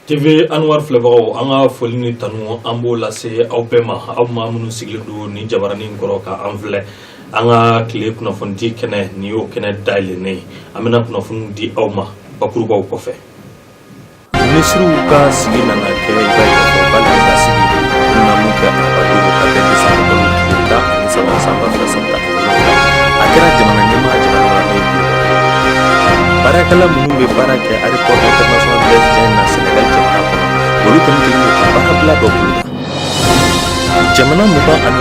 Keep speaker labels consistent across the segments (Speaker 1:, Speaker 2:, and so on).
Speaker 1: TV Anwar filɛbagaw, an ka foli ni tanu an b'o lase aw bɛɛ ma, aw maa minnu sigilen don nin jabaranin kɔrɔ ka an filɛ. An ka tile kunnafonidi kɛnɛ nin y'o kɛnɛ dayɛlɛnnen ye. An bɛna kunnafoni di aw ma bakurubaw kɔfɛ. Minisiriw ka sigi nana kɛ, i b'a ye k'a fɔ k'ale ka sigi u nana mun kɛ arabadon ka bɛn desanburukalo tile 13 san 2017. A kɛra jamana ɲɛmaa jabala la, n'o ye baarakɛla minnu bɛ baara kɛ aéroport international Blaise Diagne na Senegal jamana kɔnɔ, olu kɔni kɛlen don ka baarabila dɔ boloda. Jamana 27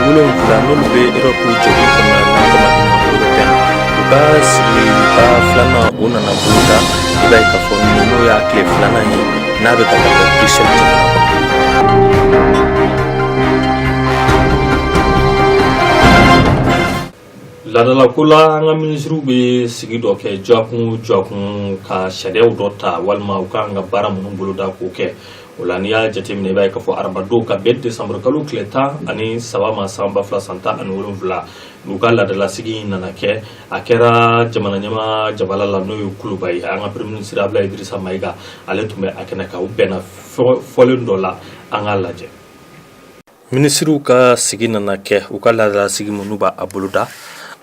Speaker 1: n'olu bɛ Europe jɛkulu kɔnɔna na, n'an k'a ma Union européenne, u ka sigiba filanan o nana boloda. I b'a ye k'a fɔ n'o y'a tile filanan ye n'a bɛ ka kɛ Bruxelles jamana kɔnɔ. Laadalako la, an ka minisiriw bɛ sigi dɔ kɛ dɔgɔkun o dɔgɔkun ka sariyaw dɔ ta walima u kan ka baara minnu boloda k'o kɛ. O la, n'i y'a jateminɛ, i b'a ye k'a fɔ arabadon ka bɛn desanburukalo tile 13 ma san 2017, u ka laadalasigi nana kɛ. A kɛra jamana ɲɛmaa jabala la, n'o ye Kuluba ye. An ka premier ministre Abdoulaye Idrissa Maïga, ale tun bɛ a kɛnɛ kan. U bɛnna fɔlen dɔ la, an k'a lajɛ. Minisiriw ka sigi nana kɛ, u ka laadalasigi minnu b'a a boloda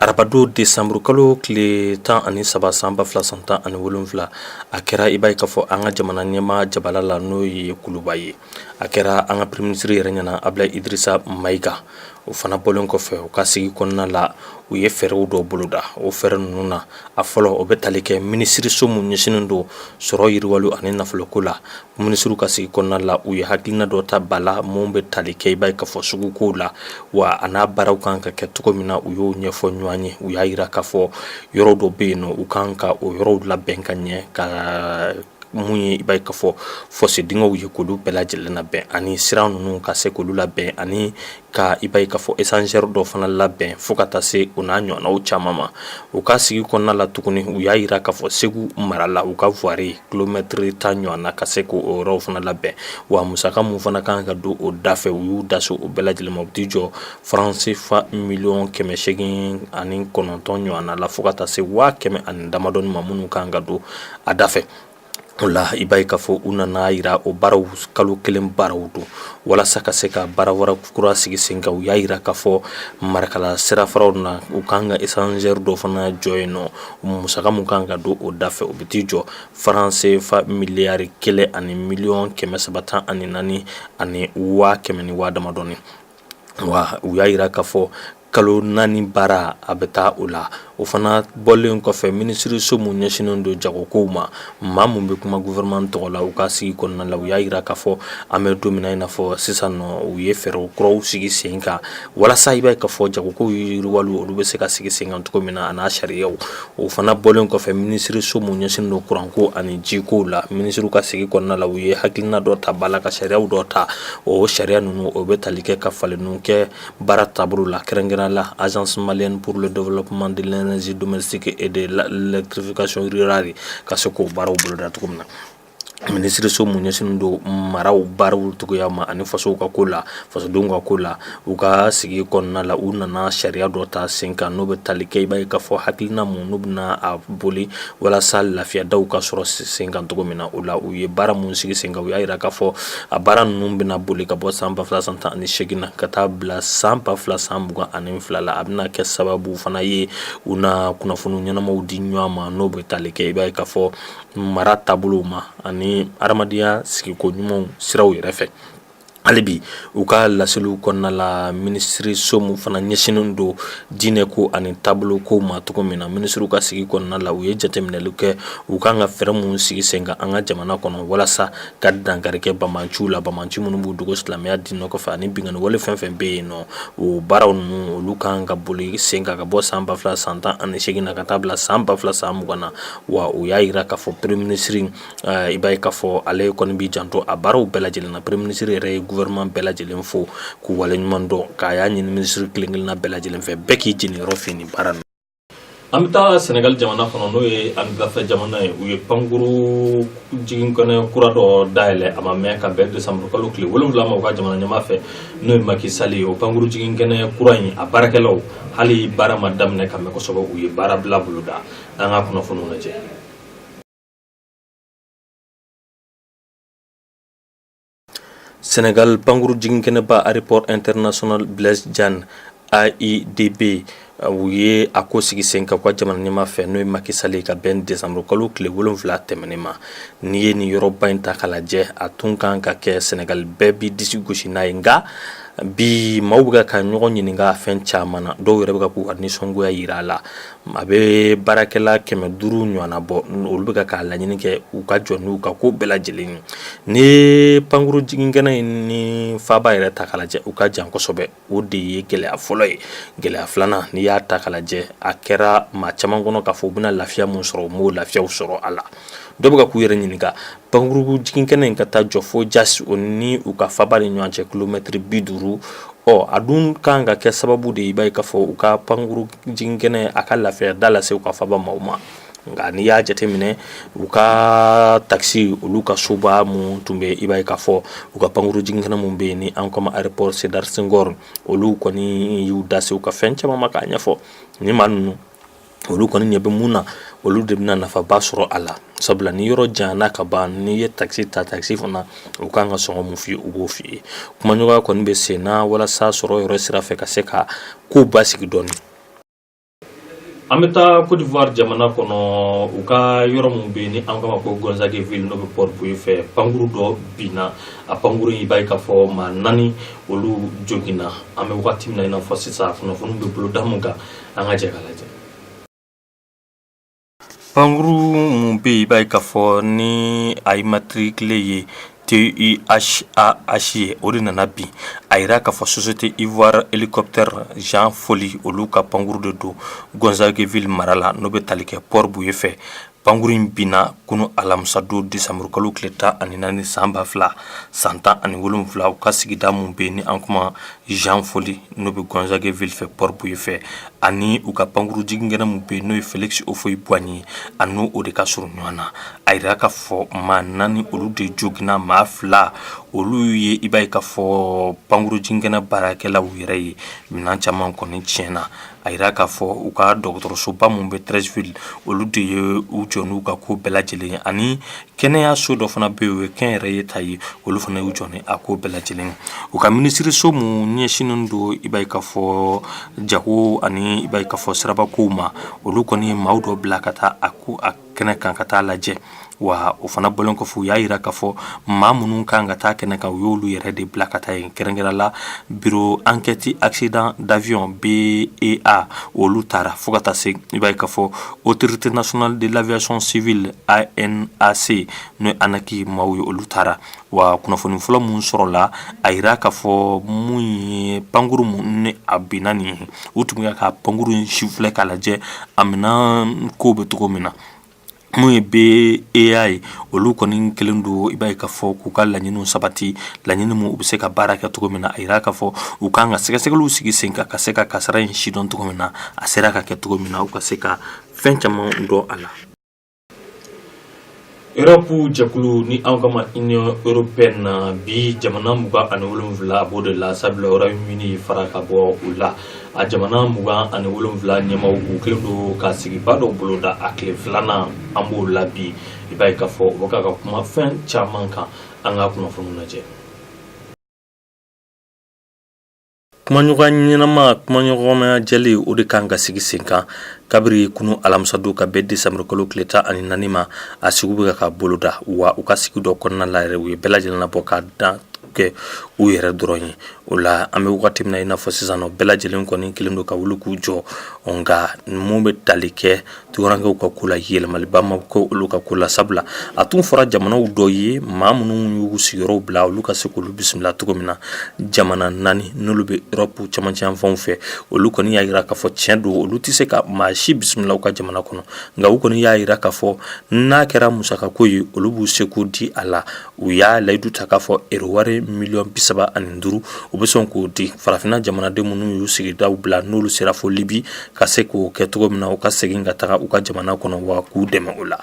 Speaker 1: arabadon desanburukalo tile 13 san 2017, a kɛra, i b'a ye k'a fɔ, an ka jamana ɲɛmaa jabala la, n'o ye Kuluba ye. A kɛra an ka premier ministre yɛrɛ ɲɛna, Abdoulaye Idrissa Maïga. O fana bɔlen kɔfɛ, u ka sigi kɔnɔna la, u ye fɛɛrɛw dɔ boloda. O fɛɛrɛ ninnu na, a fɔlɔ, o bɛ tali kɛ minisiriso mun ɲɛsinnen don sɔrɔ yiriwali ani nafoloko la. Minisiriw ka sigi kɔnɔna la, u ye hakilina dɔ ta ba la mun bɛ tali kɛ, i b'a ye k'a fɔ, sugukow la wa a n'a baaraw kan ka kɛ cogo min na. U y'o ɲɛfɔ ɲɔgɔn ye. U y'a jira k'a fɔ yɔrɔ dɔ bɛ yen nɔ, u kan ka o yɔrɔw labɛn ka ɲɛ, ka mun ye, i b'a ye k'a fɔ, fosse dingɛw ye, k'olu bɛɛ lajɛlen labɛn, ani sira ninnu ka se k'olu labɛn, ani ka, i b'a ye k'a fɔ, échangeur dɔ fana labɛn, fo ka taa se o n'a ɲɔgɔnnaw caman ma. U ka sigi kɔnɔna la tuguni, u y'a jira k'a fɔ Segu mara la, u ka voirie kilomɛtiri 10 ɲɔgɔn na, ka se k'o yɔrɔw fana labɛn. Wa musaka mun fana kan ka don o da fɛ, u y'u da se o bɛɛ lajɛlen ma. U t'i jɔ franc CFA miliyɔn 809 ɲɔgɔn na la, fo ka taa se 100 000 ani damadɔni ma minnu kan ka don a da fɛ. O la, i b'a ye k'a fɔ, u nana jira o baaraw kalo kelen baaraw don walasa ka se ka baara wɛrɛ kura sigi sen kan. U y'a jira k'a fɔ Marakala sirafaraw na, u kan ka échangeur dɔ fana jɔ yen nɔ. Musaka mun kan ka don o da fɛ, o bɛ t'i jɔ franc CFA miliyari 1 ani miliyɔn 314 ani 100 000 ni waa damadɔni. Wa u y'a jira k'a fɔ kalo 4 baara a bɛ taa o la. O fana bɔlen kɔfɛ, minisiriso mun ɲɛsinnen don jagokow ma, maa mun bɛ kuma gouvernement tɔgɔ la, u ka sigi kɔnɔna la, u y'a jira k'a fɔ an bɛ don min na i n'a fɔ sisan nɔ, u ye fɛɛrɛw kuraw sigi sen kan walasa, i b'a ye k'a fɔ, jagokow yiriwaliw, olu bɛ se ka sigi sen kan cogo min na, a n'a sariyaw. O fana bɔlen kɔfɛ, minisiriso mun ɲɛsinnen don kuranko ani jikow la, minisiriw ka sigi kɔnɔna la, u ye hakilina dɔ ta ba la ka sariyaw dɔ ta. O sariya ninnu, o bɛ tali kɛ ka falenniw kɛ baara taabolo la, kɛrɛnkɛrɛn la Agence malienne pour le développement de l'énergie domestique et de l'électrification rurale, ka se k'o baaraw boloda cogo min na. Minisiriso mun ɲɛsinnen don maraw baaraw cogoya ma ani fasow ka ko la, fasodenw ka ko la, u ka sigi kɔnɔna la, u nana sariya dɔ ta sen kan, n'o bɛ tali kɛ, i b'a ye k'a fɔ, hakilina mun n'u bɛna a boli walasa lafiyadaw ka sɔrɔ sen kan cogo min na. O la, u ye baara mun sigi sen kan, u y'a jira k'a fɔ a baara ninnu bɛna boli ka bɔ san 2018 na ka taa bila san 2022 la. A bɛna kɛ sababu fana ye u na kunnafoni ɲɛnamaw di ɲɔgɔn ma, n'o bɛ tali kɛ, i b'a ye k'a fɔ, mara taabolow ma ani adamadenya sigiko ɲumanw siraw yɛrɛ fɛ. Hali bi, u ka laseliw kɔnɔna la, minisiriso mun fana ɲɛsinnen don diinɛ ko ani taabolo ko ma cogo min na, minisiriw ka sigi kɔnɔna la, u ye jateminɛli kɛ u kan ka fɛɛrɛ mun sigi sen kan an ka jamana kɔnɔ walasa ka dankari kɛ banbaanciw la, banbaanci minnu b'u dogo silamɛya diinɛ kɔfɛ, ani binkanni wale fɛn fɛn bɛ yen nɔ. O baaraw ninnu, olu kan ka boli sen kan ka bɔ san 2018 na ka taa bila san 2020 na. Wa u y'a jira k'a fɔ premier ministre, i b'a ye k'a fɔ, ale kɔni b'i janto a baaraw bɛɛ lajɛlen na. Premier ministre yɛrɛ ye gouvernement bɛɛ lajɛlen fo k'u waleɲuman dɔn, k'a y'a ɲini minisiri kelen kelenna bɛɛ lajɛlen fɛ, bɛɛ k'i jeniyɔrɔ fin nin baara ninnu. An bɛ taa Senegal jamana kɔnɔ, n'o ye an dafɛ jamana ye. U ye pankuru jiginkɛnɛ kura dɔ dayɛlɛ a ma mɛn, ka bɛn décembre kalo tile 7 ma, u ka jamana ɲɛmaa fɛ, n'o ye Macky Sall ye. O pankuru jiginkɛnɛ kura in, a baarakɛlaw, hali baara ma daminɛ ka mɛn kosɛbɛ, u ye baarabila boloda. An ka kunnafoniw lajɛ. Senegal pankuru jiginkɛnɛba aéroport international Blaise Diagne AIBD, u ye a ko sigi sen kan u ka jamana ɲɛmaa fɛ, n'o ye Macky Sall, ka bɛn décembre kalo tile 7 tɛmɛnen ma. N'i ye nin yɔrɔba in ta k'a lajɛ, a tun kan ka kɛ Senegal bɛɛ bi disi gosi n'a ye. Nka bi, maaw bɛ ka ɲɔgɔn ɲininka fɛn caman na. Dɔw yɛrɛ bɛ ka k'u ka nisɔngoya yira a la. A bɛ baarakɛla 500 ɲɔgɔnna bɔ, olu bɛ ka laɲini kɛ u ka jɔ n'u ka ko bɛɛ lajɛlen ye. Ni ye pankuru jiginkɛnɛ in ni faaba yɛrɛ ta k'a lajɛ, u ka jan kosɛbɛ. O de ye gɛlɛya fɔlɔ ye. Gɛlɛya filanan, n'i y'a ta k'a lajɛ, a kɛra maa caman kɔnɔ k'a fɔ u bɛna lafiya mun sɔrɔ, u m'o lafiyaw sɔrɔ a la. Dɔw bɛ ka k'u yɛrɛ ɲininka, pankuru jiginkɛnɛ in ka taa jɔ fo Diass, o ni u ka faaba ni ɲɔgɔn cɛ kilomɛtiri 50. Ɔ, a dun kan ka kɛ sababu de ye, i b'a ye k'a fɔ u ka pankuru jiginkɛnɛ a ka lafiya da lase u ka faaba maaw ma. Nka n'i y'a jateminɛ, u ka takisi, olu ka soba mun tun bɛ, i b'a ye k'a fɔ u ka pankuru jiginkɛnɛ mun bɛ yen ni an kama aéroport Sédar Senghor, olu kɔni y'u da se u ka fɛn caman ma k'a ɲɛfɔ. Ni maa ninnu, olu kɔni ɲɛ bɛ mun na, olu de bɛna nafaba sɔrɔ a la, sabula ni yɔrɔ janyana ka ban, n'i ye takisi ta, takisi fana u kan ka sɔngɔ mun f'i ye, u b'o f'i ye. Kumaɲɔgɔnya kɔni bɛ sen na walasa sɔrɔ yɔrɔ sira fɛ ka se ka kow basigi dɔɔnin. An bɛ taa Côte d'Ivoire jamana kɔnɔ, u ka yɔrɔ min bɛ yen ni an k'a ma ko Gonzagueville, n'o bɛ Port-Bouët fɛ, pankuru dɔ binna. A pankuru in, i b'a ye k'a fɔ maa naani, olu joginna. An bɛ wagati min na i n'a fɔ sisan, kunnafoni bɛ boloda mun kan, an ka jɛ k'a lajɛ. Pankuru mun bɛ yen, i b'a ye k'a fɔ ni a immatriculé ye TUHAH ye, o de nana bin. A yira k'a fɔ société Ivoire Hélicoptère Jean Folly, olu ka pankuru de don Gonzagueville mara la, n'o bɛ tali kɛ Port-Bouët fɛ. Pankuru in binna kunu alamisadon, décembre kalo tile 14, san 2017, u ka sigida mun bɛ yen ni an kuma Jean Folly, n'o bɛ Gonzagueville fɛ, Port-Bouët fɛ, ani u ka pankuru jiginkɛnɛ mun bɛ yen, n'o ye Félix Houphouët-Boigny, a n'o o de ka surun ɲɔgɔn na. A yira k'a fɔ maa naani, olu de joginna. Maa fila, olu ye, i b'a ye k'a fɔ pankuru jiginkɛnɛ baarakɛlaw yɛrɛ ye. Minɛn caman kɔni tiɲɛna. A yira k'a fɔ u ka dɔgɔtɔrɔsoba mun bɛ Treichville, olu de ye u jɔ n'u ka ko bɛɛ lajɛlen ye, ani kɛnɛyaso dɔ fana bɛ yen, o ye kɛnyɛrɛye ta ye, olu fana y'u jɔ ni a ko bɛɛ lajɛlen ye. U ka minisiriso mun ɲɛsinnen don, i b'a ye k'a fɔ jago ani, i b'a ye k'a fɔ sirabakow ma, olu kɔni ye maaw dɔ bila ka taa a ko a kɛnɛ kan ka taa lajɛ. Wa o fana bɔlen kɔfɛ, u y'a yira k'a fɔ maa minnu kan ka taa kɛnɛ kan, u y'olu yɛrɛ de bila ka taa yen, kɛrɛnkɛrɛn la bureau enquête accident d'avion BEA, olu taara, fo ka taa se, i b'a ye k'a fɔ autorité nationale de l'aviation civile ANAC, n'o ye ANAC maaw ye, olu taara. Wa kunnafoni fɔlɔ mun sɔrɔla, a yira k'a fɔ mun ye pankuru mun ni a binna nin ye, u tun bɛ ka pankuru in sifilɛ k'a lajɛ a minɛn ko bɛ cogo min na. Mun ye BEA ye, olu kɔni kɛlen don, i b'a ye k'a fɔ k'u ka laɲiniw sabati, laɲini mun u bɛ se ka baara kɛ cogo min na. A yira k'a fɔ u kan ka sɛgɛsɛgɛliw sigi sen kan ka se ka kasara in sidɔn cogo min na, a sera ka kɛ cogo min na, u ka se ka fɛn caman dɔn a la. Europe jɛkulu ni an kama Union européenne na, bi jamana 27 a b'o de la, sabula Royaume-Uni fara ka bɔ u la. A jamana 27 ɲɛmaw, u kɛlen don ka sigiba dɔ boloda. A tile filanan, an b'o la bi. I b'a ye k'a fɔ u bɛ ka kuma fɛn caman kan. An ka kunnafoniw lajɛ. Kumaɲɔgɔn ɲɛnama, kumaɲɔgɔnmaya jɛlen, o de kan ka sigi sen kan kabiri kunu alamisadon ka bɛn décembre kalo tile 14 ma. A sigi bɛ ka boloda wa u ka sigi dɔ kɔnɔna la yɛrɛ, u ye bɛɛ lajɛlen labɔ ka dan kɛ u yɛrɛ dɔrɔn ye. O la, an bɛ wagati min na i n'a fɔ sisan nɔ, bɛɛ lajɛlen kɔni kelen don ka wuli k'u jɔ. Nka mun bɛ tali kɛ tunkarankew ka ko la, yɛlɛmaliba ma ko olu ka ko la, sabula a tun fɔra jamanaw dɔ ye, maa minnu y'u sigiyɔrɔw bila, olu ka se k'olu bisimila cogo min na. Jamana naani n'olu bɛ Europe camancɛ yanfanw fɛ, olu kɔni y'a jira k'a fɔ tiɲɛ don, olu tɛ se ka maa si bisimila u ka jamana kɔnɔ. Nka u kɔni y'a jira k'a fɔ n'a kɛra musakako ye, olu b'u seko di a la. U y'a layidu ta k'a fɔ euro wari miliyɔn 35, u bɛ sɔn k'o di farafinna jamanaden minnu y'u sigidaw bila, n'olu sera fo Libi, ka se k'o kɛ cogo min na, u ka segin ka taga u ka jamana kɔnɔ, wa k'u dɛmɛ o la.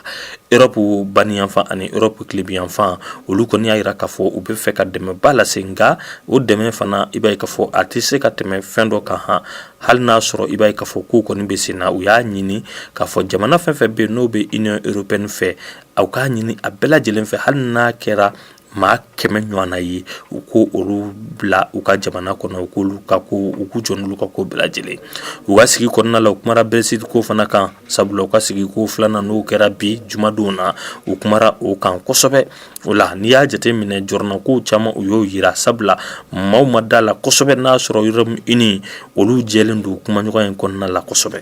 Speaker 1: Europe baniyanfan ani Europe tilebinyanfan, olu kɔni y'a jira k'a fɔ u bɛ fɛ ka dɛmɛba lase. Nka o dɛmɛ fana, i b'a ye k'a fɔ a tɛ se ka tɛmɛ fɛn dɔ kan han. Hali n'a sɔrɔ, i b'a ye k'a fɔ k'o kɔni bɛ sen na, u y'a ɲini k'a fɔ jamana fɛn fɛn bɛ yen n'o bɛ Union européenne fɛ, aw k'a ɲini a bɛɛ lajɛlen fɛ, hali n'a kɛra maa 100 ɲɔgɔnna ye, u ko olu bila u ka jamana kɔnɔ, u k'olu ka ko, u k'u jɔ n'olu ka ko bɛɛ lajɛlen. U ka sigi kɔnɔna la, u kumara Brexit ko fana kan, sabula u ka sigi ko filanan n'o kɛra bi jumadon na, u kumara o kan kosɛbɛ. O la, n'i y'a jateminɛ, jɔrɔnakow caman u y'o yira, sabula maaw ma da la kosɛbɛ n'a sɔrɔ Royaume-Uni olu jɛlen don kumaɲɔgɔn in kɔnɔna la kosɛbɛ.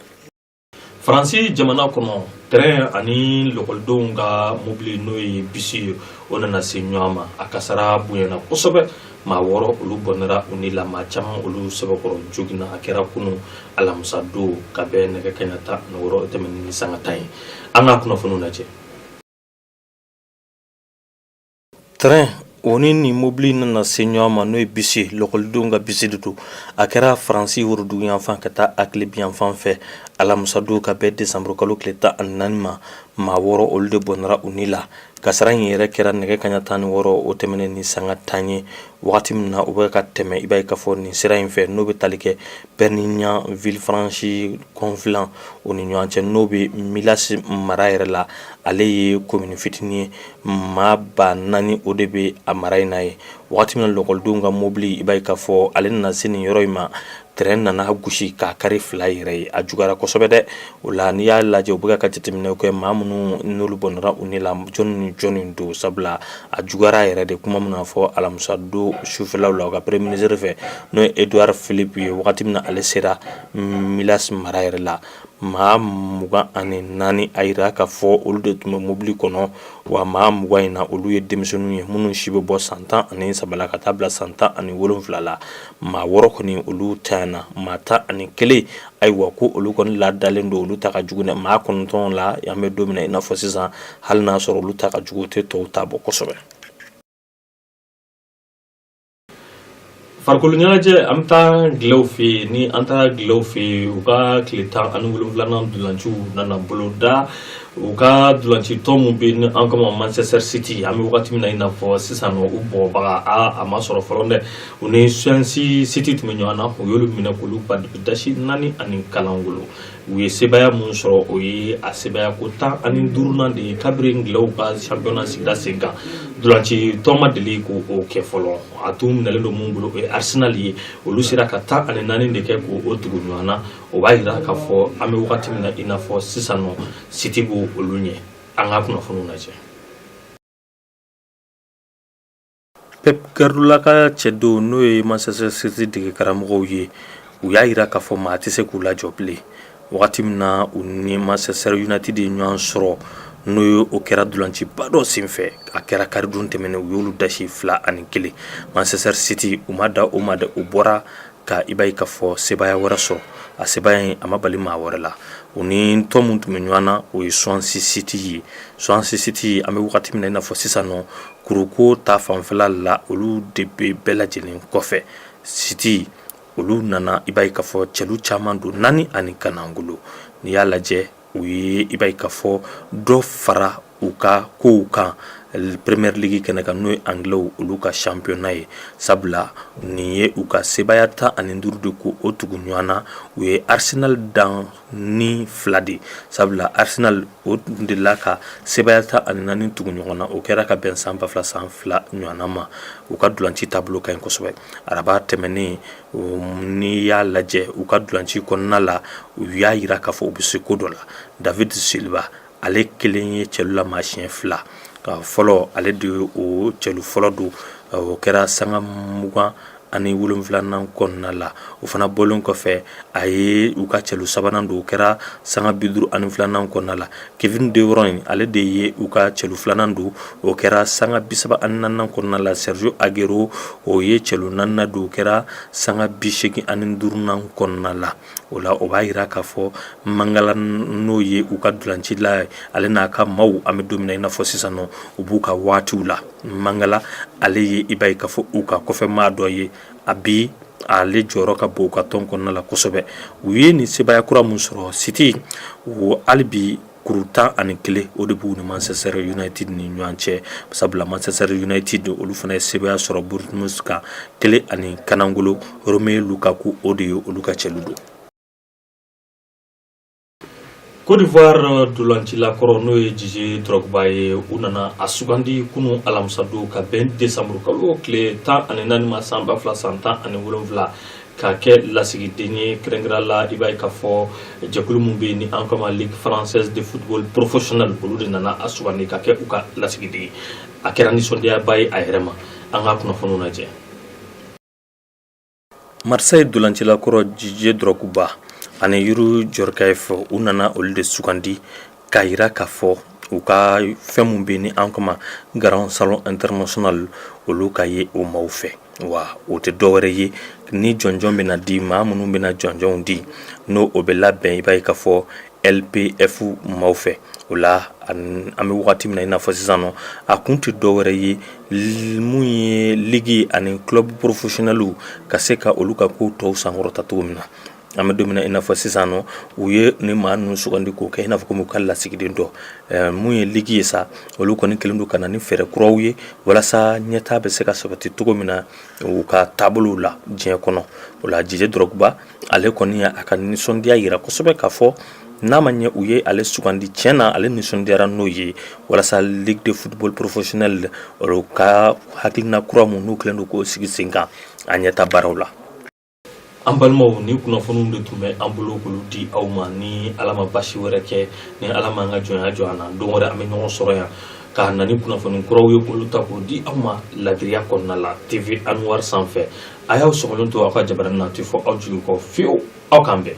Speaker 1: Faransi jamana kɔnɔ, tɛrɛn ani lɔkɔlidenw ka mobili, n'o ye bisi ye, o nana se ɲɔgɔn ma. A kasara bonyana kosɛbɛ. Maa 6 olu bɔnɛra u ni la, maa caman olu sɛbɛkɔrɔ joginna. A kɛra kunu alamisa don ka bɛn nɛgɛ kaɲa 16 tɛmɛnen ni sanga 10 ye. An ka kunnafoniw lajɛ. Tɛrɛn o ni nin mobili nana se ɲɔgɔn ma, n'o ye bisi, lɔkɔlidenw ka bisi de don. A kɛra Faransi woroduguyanfan ka taa a tilebinyanfan fɛ alamisadon ka bɛn desanburukalo tile 14 ma. Maa 6 olu de bɔnɛra u ni la. Kasara in yɛrɛ kɛra nɛgɛ kaɲa 16 o tɛmɛnen ni sanga 10 ye, wagati min na u bɛ ka tɛmɛ, i b'a ye k'a fɔ nin sira in fɛ, n'o bɛ tali kɛ Perpignan Villefranche Conflent o ni ɲɔgɔn cɛ, n'o bɛ Millas mara yɛrɛ la. Ale ye komini fitinin ye, maa 4000 o de bɛ a mara in na ye. Wagati min na lɔkɔlidenw ka mobili, i b'a ye k'a fɔ ale nana se nin yɔrɔ in ma, tɛrɛn nana gosi k'a kari fila yɛrɛ ye. A juguyara kosɛbɛ dɛ. O la, n'i y'a lajɛ, u bɛ ka jateminɛw kɛ, maa minnu n'olu bɔnɛra u ni la, jɔnni ni jɔnni don, sabula a juguyara yɛrɛ de. Kuma min na fɔ alamisa don sufɛlaw la, u ka premier ministre fɛ, n'o ye Edouard Philippe ye, wagati min na ale sera Millas mara yɛrɛ la, maa 24, a yira k'a fɔ olu de tun bɛ mobili kɔnɔ. Wa maa 20 in na, olu ye denmisɛnninw ye minnu si bɛ bɔ san 13 la ka taa bila san 17 la. Maa 6 kɔni olu tanyana, maa 11, ayiwa, ko olu kɔni ladalen don, olu ta ka jugu dɛ. Maa 9 la, an bɛ don min na i n'a fɔ sisan, hali n'a sɔrɔ olu ta ka jugu, tɛ tɔw ta bɔ kosɛbɛ. Farikolo ɲɛnajɛ, an bɛ taa Angilɛw fɛ yen. Ni an taara Angilɛw fɛ yen, u ka tile 17nan dolanciw nana boloda. U ka dolanci tɔn min bɛ yen ni an kama Manchester City, an bɛ wagati min na i n'a fɔ sisan nɔ, u bɔgɔbaga a ma sɔrɔ fɔlɔ dɛ. U ni Swansea City tun bɛ ɲɔgɔn na, u y'olu minɛ k'olu ba dasi 4 ani kalangolo. U ye sebaaya mun sɔrɔ, o ye a sebaaya ko 15nan de ye kabiri Angilɛw ka championnat sigira sen kan. Dolanci tɔn ma deli k'o kɛ fɔlɔ. A tun minɛlen don mun bolo, o ye Arsenal ye. Olu sera ka 14 de kɛ k'o tugu ɲɔgɔn na. O b'a jira k'a fɔ an bɛ wagati min na i n'a fɔ sisan nɔ, City b'o olu ɲɛ. An ka kunnafoniw lajɛ. Pep Guardiola ka cɛdenw, n'o ye Manchester City dege karamɔgɔw ye, u y'a jira k'a fɔ maa tɛ se k'u lajɔ bilen. Wagati min na u ni Manchester United ye ɲɔgɔn sɔrɔ, n'o ye o kɛra dolanciba dɔ senfɛ, a kɛra karidon tɛmɛnen, u y'olu dasi 2-1. Manchester City, u ma da o ma dɛ, u bɔra ka i b'a ye k'a fɔ sebaaya wɛrɛ sɔrɔ. A sebaaya in, a ma bali maa wɛrɛ la. U ni tɔn min tun bɛ ɲɔgɔn na, o ye Swansea City ye. Swansea City, an bɛ wagati min na i n'a fɔ sisan nɔ, kuruko ta fanfɛla la, olu de bɛ bɛɛ lajɛlen kɔfɛ. City olu nana, i b'a ye k'a fɔ cɛlu caman don, 4 ani kanangolo. N'i y'a lajɛ, u ye i b'a ye k'a fɔ dɔ fara u ka kow kan Premier League kɛnɛ kan, n'o ye Anglais olu ka championnat ye, sabula nin ye u ka sebaaya 15 de ko o tugu ɲɔgɔn na. U ye Arsenal dan ni 2 de, sabula Arsenal o delila ka sebaaya 14 tugu ɲɔgɔn na, o kɛra ka bɛn san 2002 ɲɔgɔnna ma. U ka dolanci taabolo ka ɲi kosɛbɛ. Araba tɛmɛnen, n'i y'a lajɛ u ka dolanci kɔnɔna la, u y'a jira k'a fɔ u bɛ se ko dɔ la. David Silva, ale kelen ye cɛlu la maa siɲɛ 2 ka fɔlɔ, ale de ye o cɛlu fɔlɔ don. O kɛra sanga 27nan kɔnɔna la. O fana bɔlen kɔfɛ, a ye u ka cɛlu sabanan don, o kɛra sanga 52nan kɔnɔna la. Kevin De Bruyne, ale de ye u ka cɛlu filanan don, o kɛra sanga 34nan kɔnɔna la. Sergio Aguero, o ye cɛlu naaninan don, o kɛra sanga 85nan kɔnɔna la. O la, o b'a jira k'a fɔ Mangala, n'o ye u ka dolanci la, ale n'a ka maaw, an bɛ don min na i n'a fɔ sisan nɔ, u b'u ka waatiw la. Mangala, ale ye i b'a ye k'a fɔ u ka kɔfɛmaa dɔ ye. A bi ale jɔyɔrɔ ka bon u ka tɔn kɔnɔna la kosɛbɛ. U ye nin sebaaya kura min sɔrɔ, City o, hali bi kuru 11 o de b'u ni Manchester United ni ɲɔgɔn cɛ, sabula Manchester United olu fana ye sebaaya sɔrɔ Bournemouth kan 1-0. Romelu Lukaku, o de ye olu ka cɛlu don. Côte d'Ivoire dolancila kɔrɔ, n'o ye Didier Drogba ye, u nana a sugandi kunu alamisadon ka bɛn décembre kalo tile 14 ma, san 2017, ka kɛ lasigiden ye kɛrɛnkɛrɛn la. I b'a ye k'a fɔ jɛkulu min bɛ yen ni an kama Ligue française de football professionnel, olu de nana a sugandi ka kɛ u ka lasigiden ye. A kɛra nisɔndiyaba ye a yɛrɛ ma. An ka kunnafoniw lajɛ. Marseille dolancila kɔrɔ Didier Drogba ani Youri Djorkaeff, u nana olu de sugandi k'a yira k'a fɔ u ka fɛn mun bɛ ni an kama Grand Salon International, olu ka ye o maaw fɛ. Wa o tɛ dɔwɛrɛ ye, ni jɔnjɔn bɛna di, maa minnu bɛna jɔnjɔnw di, n'o o bɛ labɛn, i b'a ye k'a fɔ LPF maaw fɛ. O la, an bɛ wagati min na i n'a fɔ sisan nɔ, a kun tɛ dɔwɛrɛ ye, mun ye ligue ani club professionnel ka se ka olu ka ko tɔw sankɔrɔta cogo min na. An bɛ don min na i n'a fɔ sisan nɔ, u ye ni maa ninnu sugandi k'o kɛ i n'a fɔ komi u ka lasigiden dɔ. Mun ye ligue ye sa, olu kɔni kɛlen don ka na ni fɛɛrɛ kuraw ye walasa ɲɛtaa bɛ se ka sabati cogo min na u ka taabolow la diɲɛ kɔnɔ. O la, Didier Drogba, ale kɔni a ka nisɔndiya yira kosɛbɛ k'a fɔ n'a ma ɲɛ u ye ale sugandi, tiɲɛ na ale nisɔndiyara n'o ye, walasa Ligue de football professionnel, olu ka hakilina kura mun n'u kɛlen don k'o sigi sen kan a ɲɛta baaraw la. An balimaw, ni kunnafoniw de tun bɛ an bolo k'olu di aw ma. Ni Ala ma basi wɛrɛ kɛ, ni Ala ma an ka jɔnya jɔ an na, don wɛrɛ an bɛ ɲɔgɔn sɔrɔ yan ka na ni kunnafoni kuraw ye, k'olu ta k'o di aw ma ladiriya kɔnɔna la TV Anwar sanfɛ. A y'aw sɔgɔlen to aw ka jabaranin na, a tɛ fɔ aw jigi kɔ fiyewu. Aw k'an bɛn.